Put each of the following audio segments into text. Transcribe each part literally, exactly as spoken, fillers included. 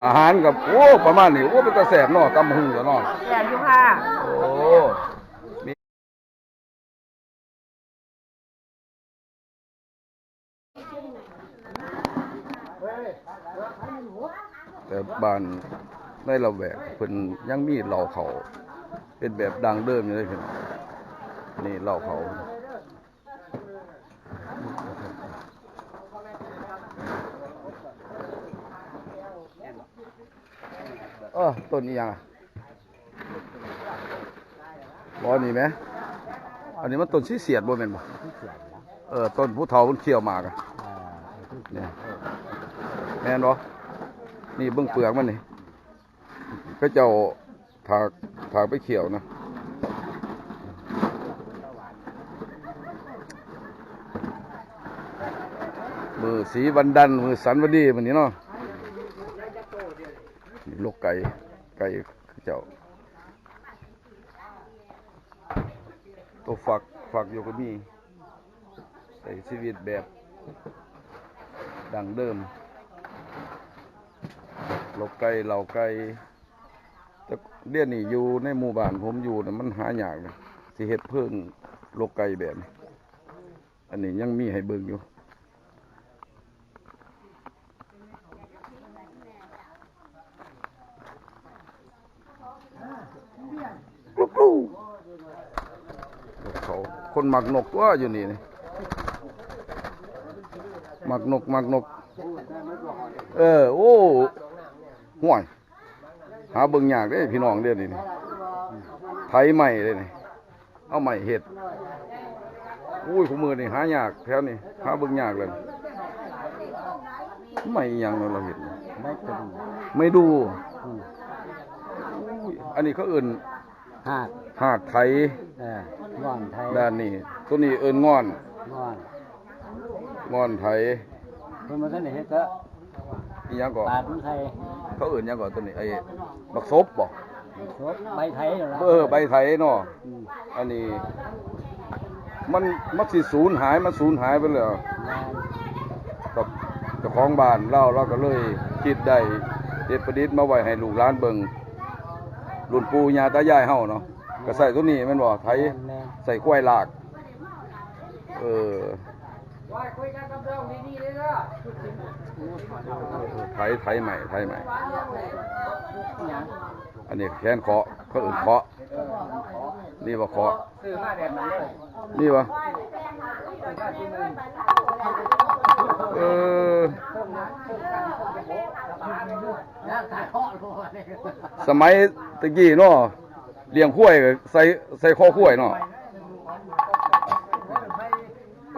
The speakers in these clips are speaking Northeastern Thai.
อาหารกับ โอ้ ประมาณนี้ โอ้ เป็นตาแซ่บเนาะ ตำบักหุ่งเนาะ แซ่บอยู่ค่ะ โอ้ แต่บ้านในละแวกเพิ่นยังมีเหล้าเข้า เป็นแบบดั้งเดิมอยู่เลยพี่น้อง นี่เหล้าเข้า เออ ต้นอีหยังอะ บ่ นี่แหม อันนี้มันต้นสีเสียดบ่แม่นบ่ เออ ต้นผู้เฒ่ามันเคี่ยวหมากอะ เนี่ย แม่นบ่ นี่เบิ่งเปลือกมันนี่ เขาเจ้าถาก ถากไปเคี่ยวนะ มื้อสีวันดัน มื้อสันวันดีมื้อนี้เนาะ นี่ลกไก่ ไก่เจ้า ตัวฟัก ฟักอยู่ก็มี ใช้ชีวิตแบบดั้งเดิม ลกไก่ เหล้าไก่ แต่เดี๋ยวนี้อยู่ในหมู่บ้านผมอยู่น่ะ มันหายากเลย สิเฮ็ดเพิงลกไก่แบบนี้ อันนี้ยังมีให้เบิ่งอยู่ กรุกกรู นกเขา คนมักนกตัวอยู่นี่นี่ มักนก มักนก เออ โอ้ ห้วย หาเบิ่งยากเด้พี่น้องเด้อนี่ ไถไม้เด้นี่ เอาไม้เฮ็ด อุ้ย คู่มื้อนี่หายากแถวนี้ หาเบิ่งยากเลย ไม้อิหยังเนาะเราเฮ็ด ไม้ประดู่ ไม้ดู่ อืม อุ้ย อันนี้เขาเอิ้น หาด หาดไถ เออ ง่อนไถ ด้านนี้ ตัวนี้เอิ้นง่อน ง่อน ง่อนไถ เพิ่นบ่ทันได้เฮ็ดเด้อ อีหยังก่อ ปาดมันใส่ เขาเอิ้นหยังก่อตัวนี้ ไอ้ บักสบบ่ สบ ใบไถนั่นล่ะ เออ ใบไถเนาะ อืม อันนี้ มัน มันสิสูญหาย มันสูญหายไปแล้ว แม่น กับเจ้าของบ้านลาว ลาวก็เลยคิดได้ เฮ็ดประดิษฐ์มาไว้ให้ลูกหลานเบิ่ง รุ่นปู่ย่าตายายเฮาเนาะ ก็ใช้ตัวนี้แม่นบ่ ไถ แม่น ใช้ควายลาก เออ ไถ ไถไม้ ไถไม้ อันนี้แขนเคาะ เขาเอิ้นเคาะ นี่บ่เคาะ นี่บ่ เออ สมัยตะกี้เนาะ เลี้ยงควายก็ใส่ ใส่คอควายเนาะ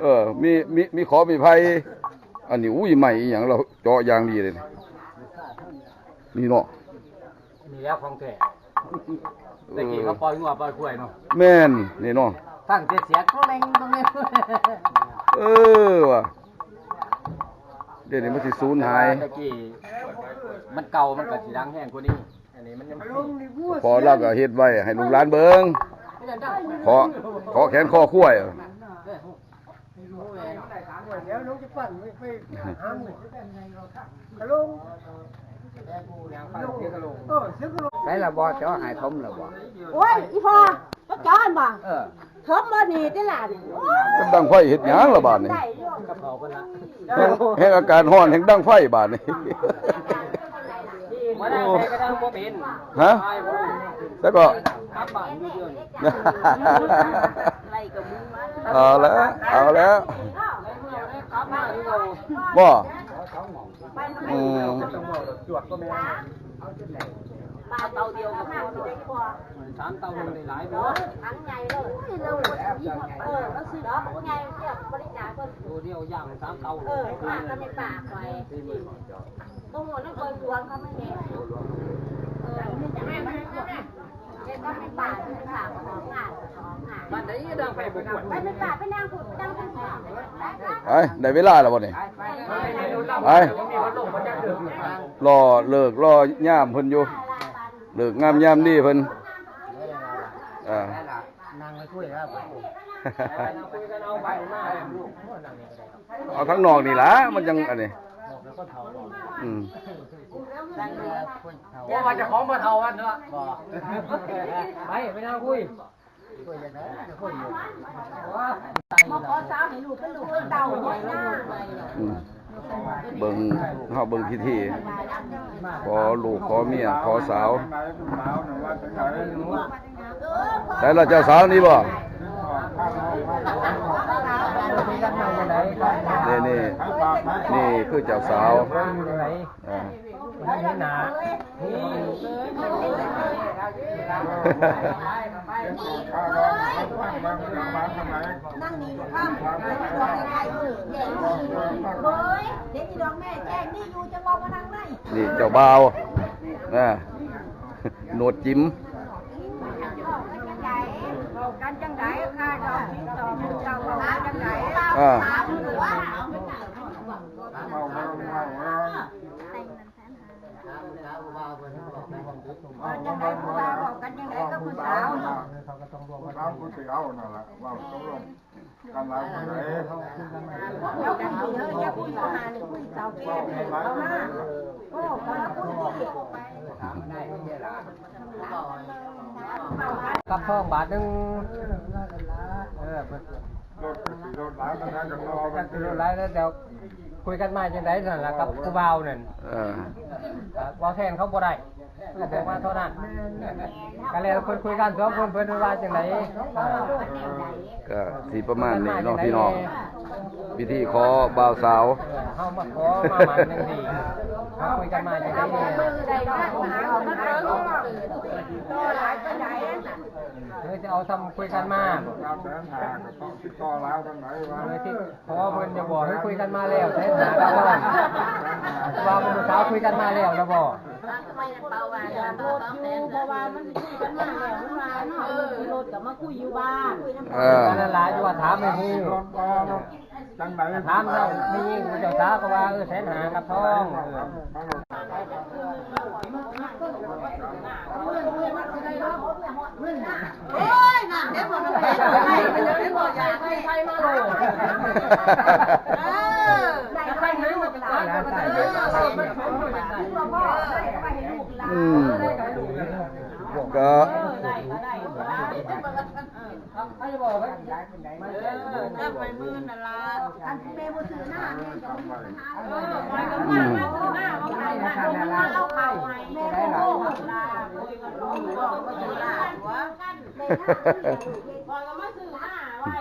เออ มี มี มีขอมีไผ่ อันนี้ อุ้ย ไม้อีหยัง เราเจาะอย่างดีเลยนี่ นี่เนาะ นี่แหละของแท้ เออ ตะกี้เขาปล่อยงัวปล่อยควายเนาะ แม่น นี่เนาะ ฟังแต่เสียงตรงแรงตรงนี้ เออว่ะ เดี๋ยวนี้มันสิสูญหาย ตะกี้มันเก่า มันก็สิดังแฮงกว่านี้ อันนี้มันยัง พอเราก็เฮ็ดไว้ให้ลูกหลานเบิ่ง ขอ ขอแขนคอควาย เดี๋ยวหลวงจะปั่นไป ไปหาหมู่ กระโลง เออ เสียงกระโลง ใส่ละบ่ เจ้าหายทมละบ่ โอ้ย อีพ่อ บ่จอนบ่ เออ ทมบ่นี่ติหลาน โอ้ย เป็นดังไฟเฮ็ดหยังล่ะบาดนี้ ได้อยู่ กับเขาเพิ่นละ แฮง แฮงอากาศร้อน แฮงดังไฟบาดนี้ บ่ได้ใส่กระดังบ่เป็น ฮะ แล้วก็ กลับบ้านอยู่เดียวนี่ เอาแล้ว เอาแล้ว บ่ อืม ปลาเตาเดียวกับพ่อ สามเตามันได้หลายบ่ ถังใหญ่เลย เออ แล้วซื้อดอกใหญ่เรียกบริจาคเพิ่น ตัวเดียวย่างสามเตา เออ ปลาก็ไม่ปลาไป บ่ฮู้นั่นคอยบวงเขาไม่เห็น เออ แม่ แม่ แม่ แม่ แม่ บ้านไหนดังไฟบ่กวด ไปเป็นป่าไปนั่งผุดนั่งผุด ไป ได้เวลาแล้วบ่นี่ ไป รอเลิกรอยามเพิ่นอยู่ เลิกงามยามดีเพิ่น อ่า นั่งคุยครับ เอาทั้งนอกนี่ล่ะ มันจังอันนี้ อืม เพราะว่าเจ้าของบ่เฒ่ากันเนาะ บ่ ไป ไปนั่งคุย คุยจังได๋ คุยอยู่ มาขอสาวให้ลูกเป็นลูกเป็นเต้า อืม เบิ่ง เฮาเบิ่งพิธี ขอลูก ขอเมีย ขอสาว ใส่ละเจ้าสาวนี่บ่ นี่ นี่ นี่คือเจ้าสาว อ่า บ่เห็นหน้า นี่ นั่งนี่ลูกข้าม เฮ้ย เดี๋ยวอีดอกแม่แจ้งนี่อยู่ จะบอกมานั่งใน นี่เจ้าบ่าว นะ หนวดจิ๋ม กันจังได๋ค่ะ ดอกจิ๋มดอกเจ้า กันจังได๋ อ่า เออ จังได๋ผู้บ่าวบอกกันจังได๋กับผู้สาวเนาะ ถามผู้สาวนั่นล่ะ เว้าตกลงกันหลายปานใด แล้วคุยเยอะแยะ คุยกับหาหรือคุยเฒ่าแก่นี่เอามา โอ้ ก็คุย กับทองบาทหนึ่ง เออ รถก็สิรถหลายปานใดก็รอกัน รถหลายแล้ว เดี๋ยวคุยกันมาจังได๋นั่นล่ะ กับผู้บ่าวนั่น เออ เว้าแทนเขาบ่ได้ ก็บอกว่าเท่านั้น ก็แล้วคุยๆกันสองคน เพิ่นว่าจังได๋ อ่า ก็สิประมาณนี้เนาะพี่น้อง พิธีขอบ่าวสาว เฮามาขอมาหมั่นจังซี่ มาคุยกันมาจังได๋เนี่ย เออ จะเอาซ้ำคุยกันมา เออ ที่ เพราะว่าเพิ่นจะบอกให้คุยกันมาแล้ว แสนห้าครับพ่อ ว่าเพิ่นสาวคุยกันมาแล้วนะบ่ รถอยู่ เพราะว่ามันคุยกันมาแล้ว มันว่าเนาะ เออ รถก็มาคุยอยู่บ้าน เออ นั่นล่ะ อยู่ว่าถามให้ฮู้ จังได๋ ถามแล้ว มีผู้เจ้าสาวก็ว่า เออ แสนห้าครับทอง เออ โอ้ย นั่นเด้อ บ่ได้ บ่ได้ บ่ได้ บ่ได้ เออ อืม ก็ เออ นับไปหมื่นนั่นล่ะ อันแม่บ่ซื้อหน้า แม่ก็บ่ซื้อหน้า เออ ไปกับแม่บ่ซื้อหน้า บ่ขายหน้า เอาเข้าให้แม่บ่ซื้อหน้า ข้อยก็มาซื้อหน้าไว้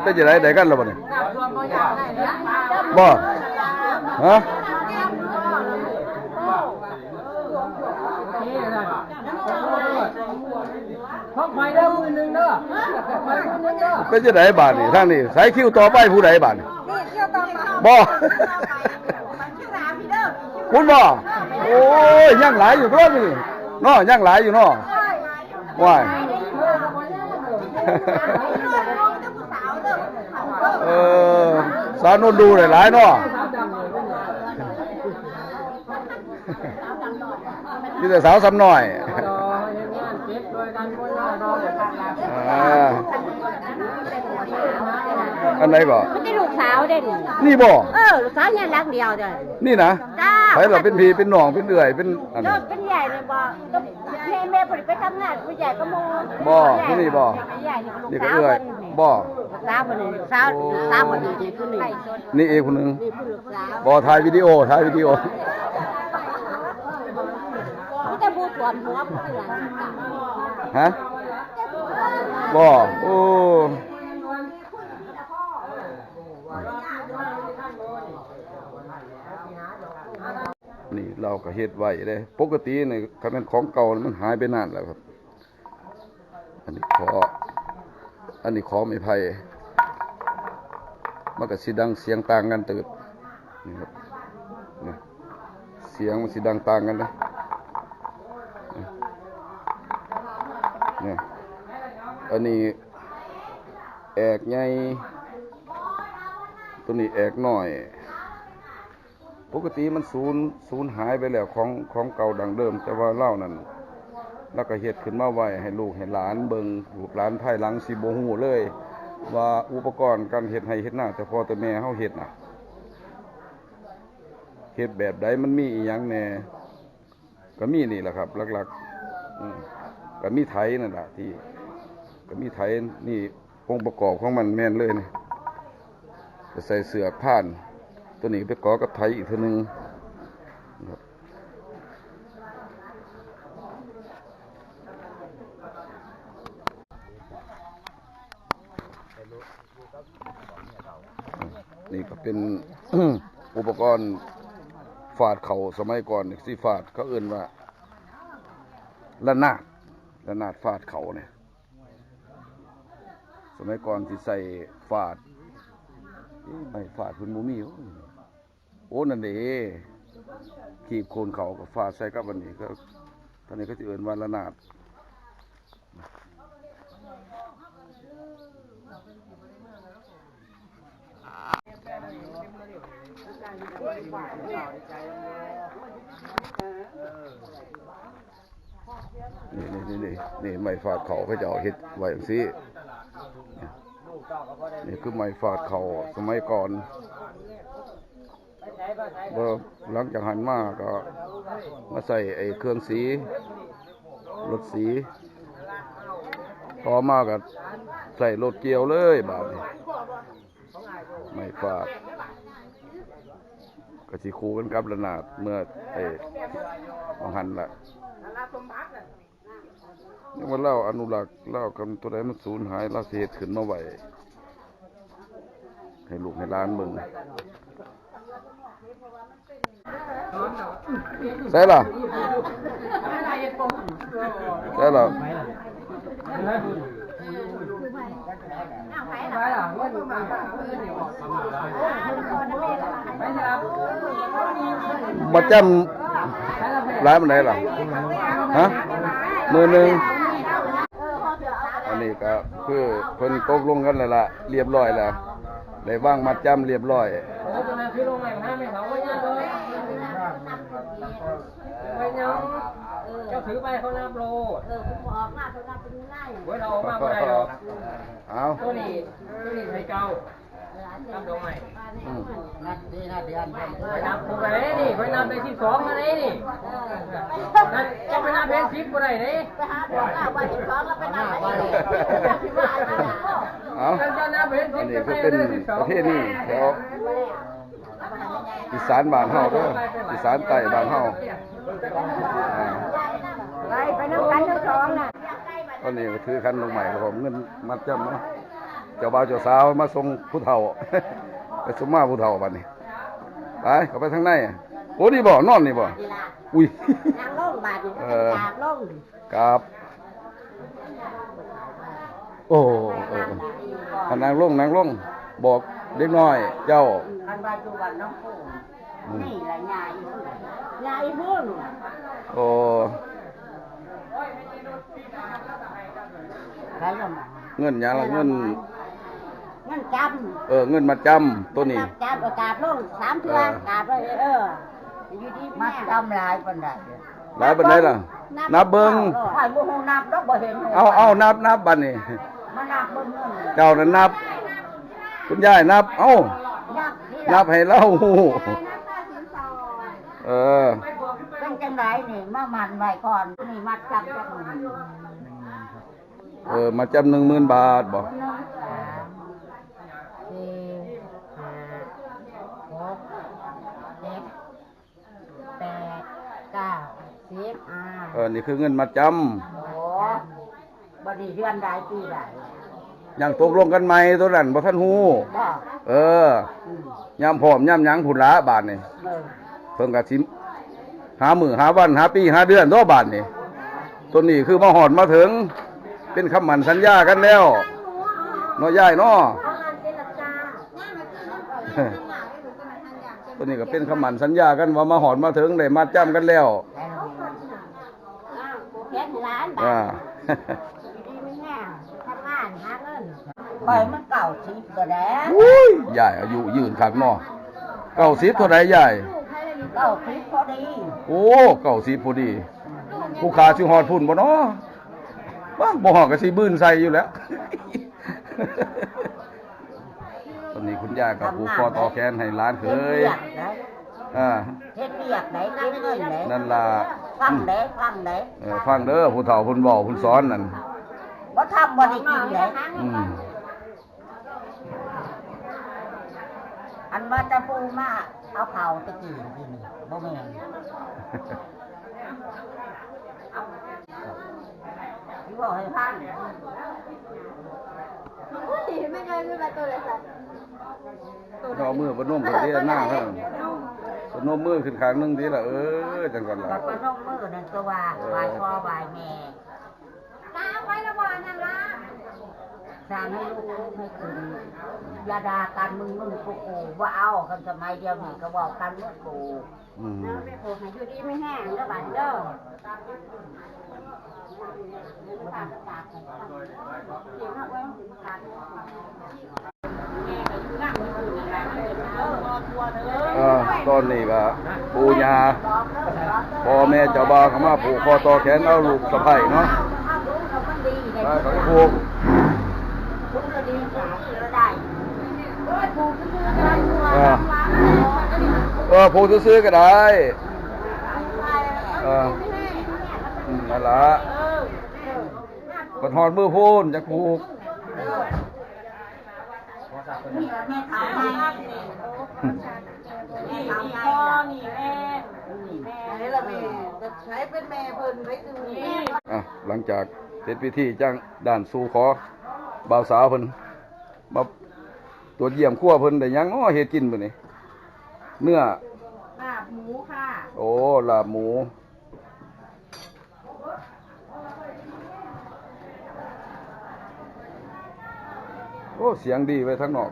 เป็นจังได๋ ได้กันแล้วบ่นี่ บ่ ฮะ ของข่อยเด้อ หมื่นหนึ่งเด้อ ของข่อยหมื่นหนึ่งเด้อ เป็นจังได๋บาดนี้ ทางนี้ สายคิวต่อไปผู้ใดบาดนี้ นี่คิวต่อไป บ่ คิวหน้าพี่เด้อ คุณบ่ โอ้ย ยังหลายอยู่ตัวนี่เนาะ ยังหลายอยู่เนาะ ว้าย เออ สาวโนนดูหลายๆเนาะ มีแต่สาวซ้ำน้อย อ่า อันไหนบ่ มันเป็นลูกสาวเด้นี่ นี่บ่ เออ ลูกสาวเนี่ยหลังเดียวเด้อ นี่นะ จ้า ไผล่ะ เป็นพี่เป็นน้อง เป็นเอื้อย เป็นอัน เจ้าเป็นใหญ่เลยบ่ แม่ แม่บ่ได้ไปทำงาน ผู้ใหญ่ก็มอง บ่ ผู้นี่บ่ ใหญ่นี่ นี่ก็เอื้อย ลูกสาวเพิ่น บ่ ลูกสาวเพิ่นนี่ ลูกสาว โอ้ ลูกสาวเพิ่นนี่ นี่ผู้นี่ นี่อีกผู้หนึ่ง นี่ผู้ลูกสาว บ่ ถ่ายวิดีโอ ถ่ายวิดีโอ มีแต่ผู้ตรวจหัวผู้หลัง ฮะ บ่ โอ้ นี่ลาวก็เฮ็ดไว้เด้ ปกตินี่คันแม่นของเก่ามันหายไปนานแล้วครับ อันนี้ขอ อันนี้ขอไม้ไผ่ มันก็สิดังเสียงต่างกันเติบ นี่ครับ นี่ เสียงมันสิดังต่างกันนะ นี่ อันนี้แอกใหญ่ ตัวนี้แอกน้อย ปกติมันสูญ สูญหายไปแล้ว ของ ของเก่าดั้งเดิม แต่ว่าลาวนั่น แล้วก็เฮ็ดขึ้นมาไว้ให้ลูกให้หลานเบิ่ง ลูกหลานภายหลังสิบ่ฮู้เลยว่าอุปกรณ์การเฮ็ดไร่เฮ็ดนาแต่พ่อแต่แม่เฮาเฮ็ดน่ะ เฮ็ดแบบใด มันมีอิหยังแหน่ ก็มีนี่แหละครับ หลักๆ อืม ก็มีไถนั่นล่ะ ที่ ก็มีไถ นี่องค์ประกอบของมันแม่นเลยนี่ จะใส่เสื้อผ่าน ตัวนี้ไปก่อกับไถอีกเทื่อนึงครับ นี่ก็เป็น อุปกรณ์ฟาดเข่าสมัยก่อนนี่สิฟาด เขาเอิ้นว่าระนาด ระนาดฟาดเข่าเนี่ย สมัยก่อนสิใส่ฟาด เอ๊ะ ไม้ฟาดเพิ่นบ่มี โอ้ย โอ้ นั่นเด้ ขีบโคนเขาก็ฟาดใส่กับอันนี้ก็ ตอนนี้ก็สิเอิ้นว่าระนาด นี่ นี่ นี่ นี่ นี่ไม้ฟาดเข่า เขาเจ้าเฮ็ดไว้จั่งซี้ นี่คือไม้ฟาดเข่าสมัยก่อน บ่ หลังจากหั้นมาก็มาใส่ไอ้เครื่องสี รถสี ต่อมาก็ใส่รถเกี่ยวเลยบาดนี้ ไม้ฟาด ก็สิคู่กันกับระนาดเมื่อไอ้ บ่หั้นล่ะ ยังว่าลาวอนุรักษ์ ลาวกำตัวใดมันสูญหาย ลาวสิเฮ็ดขึ้นมาไว้ ให้ลูกให้หลานเบิ่ง ใส่ล่ะ ใส่ล่ะ มาจ้ำหลายปานใดล่ะ ฮะ หมื่นหนึ่ง อันนี้ก็คือเพิ่นตกลงกันแล้วล่ะ เรียบร้อยแล้ว ได้วางมัดจำเรียบร้อย เจ้าถือไปเขานับโลด เออผมออกมาเท่านั้นเป็นไง หวยเราออกมาบ่ได้หรอก เอา ตัวนี้ตัวนี้ให้เจ้านับดอกไม้ อืม นัดนี่นัดเดือนเพิ่น ไปนับผู้ใดนี่ไปนับได้สิบสองมาเลยนี่นั่นเจ้าไปนับได้สิบผู้ใดนี่ ไปหาบอกว่าวันที่สองเราไปนั่งไป เอา ท่านเจ้านับเห็นสิ อั บ นนี้ จะ ก็ ไป เป็น ได้สิบสอง ประเพณีแถวอีสานบ้านเฮาเด้อ อีสานใต้บ้านเฮาอ่า ไปไปนั่งกันทั้งสองน่ะ ตอนนี้ก็ถือขันดอกไม้ครับผม เงินมัดจำเนาะ เจ้าบ่าวเจ้าสาวมาส่งผู้เฒ่า ไปส่งมาผู้เฒ่าบัดนี้ ไป เข้าไปทางใน โอ้ นี่บ่ นอนนี่บ่ อุ้ย นั่งลงบาดนี่ เออ กราบลง ครับ โอ้เออเอานั่งลง นั่งลง บอกเด็กน้อย เจ้า คันว่าอยู่บ้านน้องโป่งนี่ละยาอีบุญยาอีบุญ โอ้ ใครก็มา เงินหยังล่ะ เงิน เงินจ เออ เงินมัดจำตัวนี้ ำจำเอากราบลงสามเทื่อ เออ กราบเลยเอออยู่ดี มัดจำหลายปานใด หลายปานใดล่ะ นับเบิ่ง ข่อยบ่ฮู้นับดอกบ่เห็น เอาเอานับนับบัดนี้ มานับเบิ่งเงิน เจ้านั้นนับ คุณยายนับ เอ้า นับนี่ นับให้เราฮู้ เออ เป็นจังไดนี่มาหมั่นไว้ก่อนนี่มัดจำจักหมื่น เออ มาจำหนึ่งหมื่นบาทบ่ สี่ห้าหกเจ็ดแปดเก้าสิบอ่า เออ นี่คือเงินมาจำ โอ้บัดนี้เฮือนได้ปีใด ยังตกลงกันใหม่ตัวนั้นบ่ทันฮู้ บ่ เออ อืม ยามพร้อมยามหยังพุ้นละบาดนี่ เออ เพิ่นก็สิหามื้อหาวันหาปีหาเดือนตัวบาดนี่ ตัวนี้คือมาฮอดมาถึง เป็นคำมั่นสัญญากันแล้ว เนาะยายเนาะ ตัวนี้ก็เป็นคำมั่นสัญญากันว่ามาฮอดมาถึงได้มาจำกันแล้ว เลี้ยงหลาน อ่า ดีไม่แห้งทำงานหาเงิน ข่อยมันเก้าสิบก็แล้ว อุ้ยยายอายุยืนคักเนาะ เก้าสิบเท่าใดยาย เก้าสิบพอดี โอ้ เก้าสิบพอดี ผู้ขาสิฮอดพุ้นบ่น้อ บ่ บ่ฮอดก็สิบืนใส่อยู่แล้ว ตอนนี้คุณย่าก็ผูกคอต่อแขนให้หลานเขย เฮ็ดเวียกได้ อ่า เฮ็ดเวียกได้ เก็บเงินได้ นั่นล่ะ ฟังได้ ฟังได้ เออ ฟังเด้อ ผู้เฒ่าเพิ่นเว้า เพิ่นสอนนั่น บ่ทำบ่ได้กินได้ อืม อันว่าจะปูมาเอาเขาตะกี้กิน บ่แม่น ที่บอกให้ฟัง อุ้ย ไม่เคยขึ้นมาตัวเลยสัตว์ เอามือประนมขึ้นที่หน้าเท่านั้น ประนมมือขึ้นข้างหนึ่งทีละ เออ จังซั่นล่ะ ประนมมือนั่นตัวว่า เออ ไหว้พ่อไหว้แม่ น้ำไว้ละวานั่นละ สร้างให้ลูกให้ขึ้น อย่าด่ากันมึงมึงกูกู ว่าเอากันสมัยเดียวนี่ก็บอกกันมึงกู อืม แล้วไปโผล่ให้อยู่ดีไม่แห้งเด้อบัดเด้อ อ่า ตอนนี้ก็ปู่ย่า พ่อแม่เจ้าบ่าวก็มาผูกคอต่อแขนเอาลูกสะใภ้เนาะ มาก็ผูก เออ เออ ผูกซื่อๆก็ได้ เออ อืม นั่นล่ะ กดฮอดมือพู้นจักผูก นี่พ่อนี่แม่ นี่แม่ ใช่ละแม่ ใช้เป็นแม่เพิ่นไปดูนี่ อ่ะ หลังจากเสร็จพิธีจังด้านสู่ขอ บ่าวสาวเพิ่น มาตรวจเยี่ยมครัวเพิ่นได้หยังน้อเฮ็ดกินมื้อนี้ เนื้อ ลาบหมูค่ะ โอ้ ลาบหมู โอ้ เสียงดีไว้ยทางนอก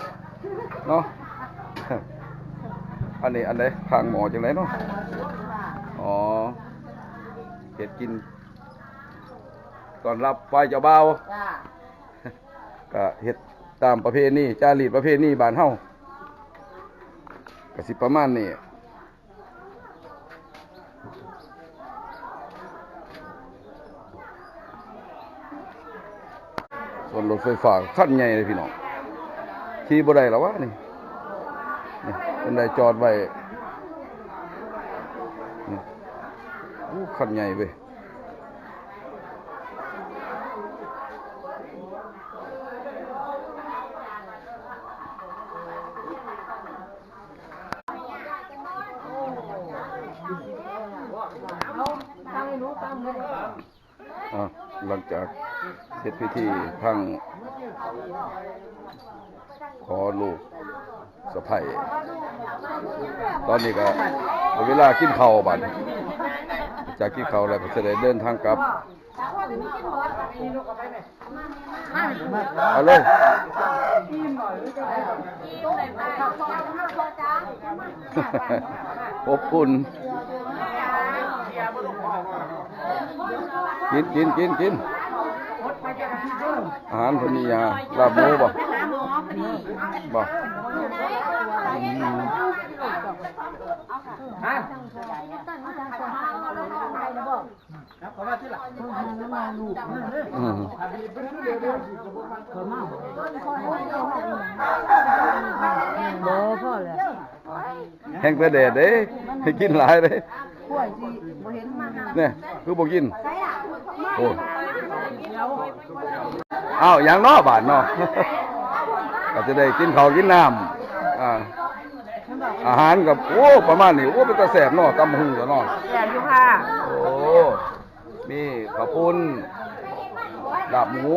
เนาะ อันนี้อันใด ข้างหม้อจังไดเนาะ อ๋อ เฮ็ดกิน ต้อนรับฝ่ายเจ้าบ่าว จ้า ก็เฮ็ดตามประเพณี จารีตประเพณีบ้านเฮา ก็สิประมาณนี้ ส่วนรถไฟฟ้าคันใหญ่เลยพี่น้อง ขี่บ่ได้แล้ววะนี่ นี่ เพิ่นได้จอดไว้ นี่ อู้ คันใหญ่เว้ย อ่ะ หลังจากเสร็จพิธีทางขอลูกสะใภ้ ตอนนี้ก็เวลากินข้าวบัดนี้ จากกินข้าวแล้วก็จะได้เดินทางกลับ เอาเลย อบอุ่น กิน กิน กิน กิน อาหารเพิ่นมีหยัง ลาบหมูบ่ บ่ อืม อืม บ่พอแล้ว แห้งแต่แดดเด้ ให้กินหลายเด้ เนี่ย คือบ่กิน โอ้ อ้าว อย่างน้อบาดเนาะ ก็จะได้กินข้าวกินน้ำ อ่า อาหารกับ โอ้ ประมาณนี้ โอ้ เป็นตาแซ่บเนาะ ตำบักหุ่งตัวเนาะ แซ่บอยู่ค่ะ โอ้ มีข้าวปุ้น ลาบหมู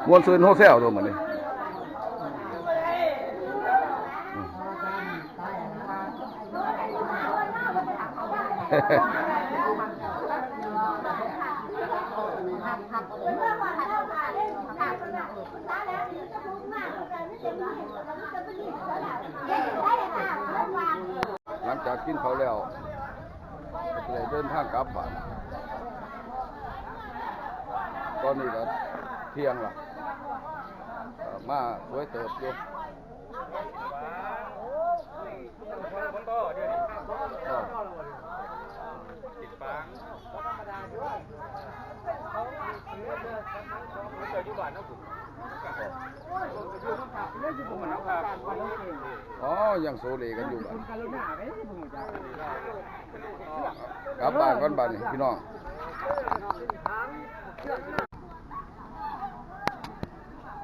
ม่วนซื่นโฮแซลตัวมื้อนี้ หลังจากกินข้าวแล้ว ก็เลยเดินทางกลับบ้าน ตอนนี้ก็เที่ยงละ เอ่อ มาสวยเติบอยู่ เออ ยังโซเลกันอยู่บัด กลับบ้านก่อนบัดนี้พี่น้อง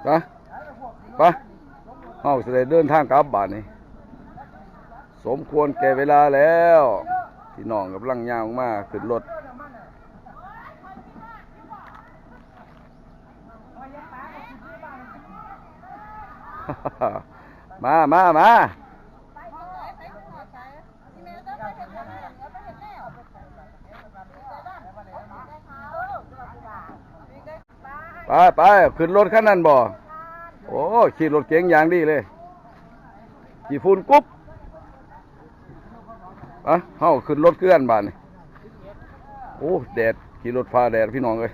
ไป ไป เฮาสิได้เดินทางกลับบ้านนี่ สมควรแก่เวลาแล้ว พี่น้องกำลังย่างมาขึ้นรถ มา มา มา ไปไปไป ขึ้นรถคันนั้นบ่ โอ้ ขี่รถเก๋งอย่างดีเลย ขี้ฝุ่นกุ๊บ อ่ะ เฮาขึ้นรถเกื่อนบาดนี่ โอ้ แดด ขี่รถฝ่าแดดพี่น้องเอ้ย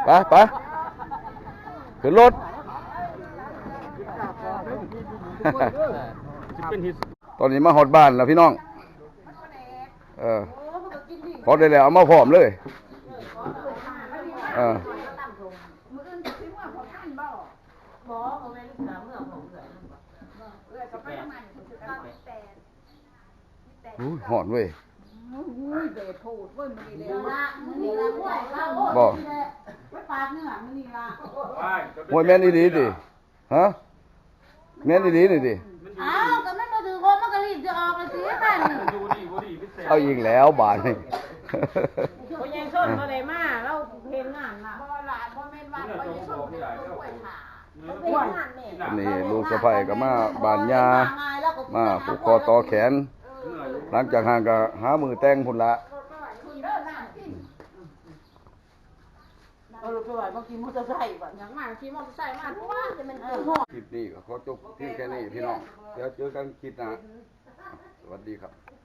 ไป ไป ขึ้นรถ ตอนนี้มาฮอดบ้านแล้วพี่น้อง เออ พอได้แล้วเอามาพร้อมเลย เออ อุ้ย ฮ้อนเว้ย อุ้ย แดดโพดเว้ย มื้อนี้เลย มื้อนี้ละ มื้อนี้ละ บ่ ไปปาดเนื้อ มื้อนี้ละ โอ้ย แม่นอีหลีติ ฮะ แม่นอีหลีนี่ติ อ้าว ก็มันบ่ถือว่ามันก็รีบจะออกแล้วสิ ท่าน เอาอีกแล้วบาดนี่ พ่อใหญ่ส้นบ่ได้มา เราเฮ็ดงานล่ะ บ่ล่ะ บ่แม่นว่าพ่อใหญ่ส้นเป็นผู้ป่วยขา นี่ลูกสะใภ้ก็มาบ้านย่า มาผูกคอต่อแขน หลังจากห่างก็หามื้อแต่งพุ้นละ เอาลูกสะใภ้มาขี่มอเตอร์ไซค์บัด อยากมาขี่มอเตอร์ไซค์มาตัว จะมันเป็นหอด คลิปนี้ก็ขอจบเพียงแค่นี้พี่น้อง เดี๋ยวเจอกันคลิปหน้า สวัสดีครับ